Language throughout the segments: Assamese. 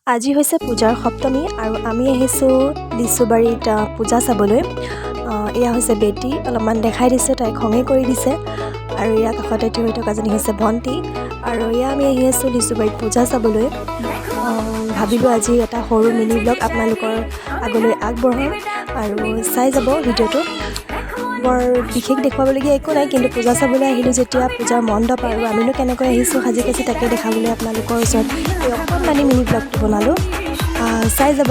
আজি হৈছে পূজাৰ সপ্তমী আৰু আমি আহিছোঁ লিচুবাৰীত পূজা চাবলৈ। এয়া হৈছে বেটী, অলপমান দেখাই দিছোঁ, তাই খঙে কৰি দিছে। আৰু ইয়াৰ কাষতে থিয় হৈ থকাজনী হৈছে ভণ্টি। আৰু এয়া আমি আহি আছোঁ লিচুবাৰীত পূজা চাবলৈ। ভাবিলোঁ আজি এটা সৰু মিনি ব্লগ আপোনালোকৰ আগলৈ আগবঢ়াম আৰু চাই যাব ভিডিঅ'টো। বৰ বিশেষ দেখুৱাবলগীয়া একো নাই, কিন্তু পূজা চাবলৈ আহিলোঁ যেতিয়া পূজাৰ মণ্ডপ আৰু আমিনো কেনেকৈ আহিছোঁ সাজি কাচি তাকে দেখাবলৈ আপোনালোকৰ ওচৰত এই অকণমানি মিনি ব্লগটো বনালোঁ। চাই যাব।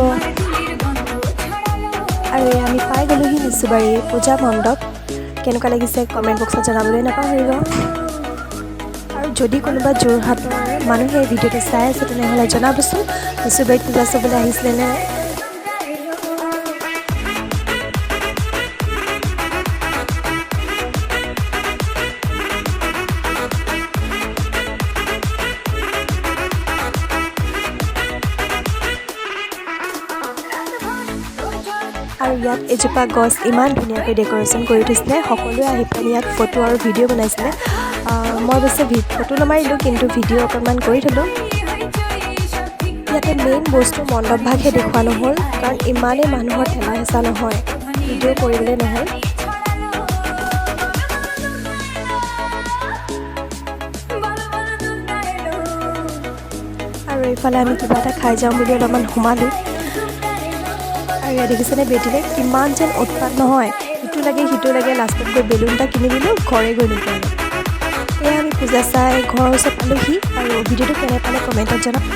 আৰু এয়া আমি পাই গ'লোহি লিচুবাৰী পূজা মণ্ডপ। কেনেকুৱা লাগিছে কমেণ্ট বক্সত জনাবলৈ নাপাহৰিব। আৰু যদি কোনোবা যোৰহাটৰ মানুহে এই ভিডিঅ'টো চাই আছে, তেনেহ'লে জনাবচোন লিচুবাৰীত পূজা চাবলৈ আহিছিলে নে নাই। আৰু ইয়াত এজোপা গছ ইমান ধুনীয়াকৈ ডেক'ৰেশ্যন কৰি থৈছিলে। সকলোৱে আহি পেলাই ইয়াত ফটো আৰু ভিডিঅ' বনাইছিলে। মই অৱশ্যে ফটো নামাৰিলোঁ, কিন্তু ভিডিঅ' অকণমান কৰি থ'লোঁ। ইয়াতে মেইন বস্তু মণ্ডপভাগহে দেখুওৱা নহ'ল, কাৰণ ইমানেই মানুহৰ ঠেলা হেঁচা নহয়, ভিডিঅ' কৰিবলৈ নহ'ল। আৰু এইফালে আমি কিবা এটা খাই যাওঁ বুলি অলপমান সোমালোঁ। আৰু ইয়াত দেখিছেনে বেটীলে কিমান যেন উৎপাত নহয়, ইটো লাগে সিটো লাগে, লাষ্টত গৈ বেলুন এটা কিনি দিলোঁ, ঘৰে গৈ নোপোৱালোঁ। এয়া আমি পূজা চাই ঘৰৰ ওচৰত পালোহি। আৰু ভিডিঅ'টো কেনে পালে কমেণ্টত জনাব।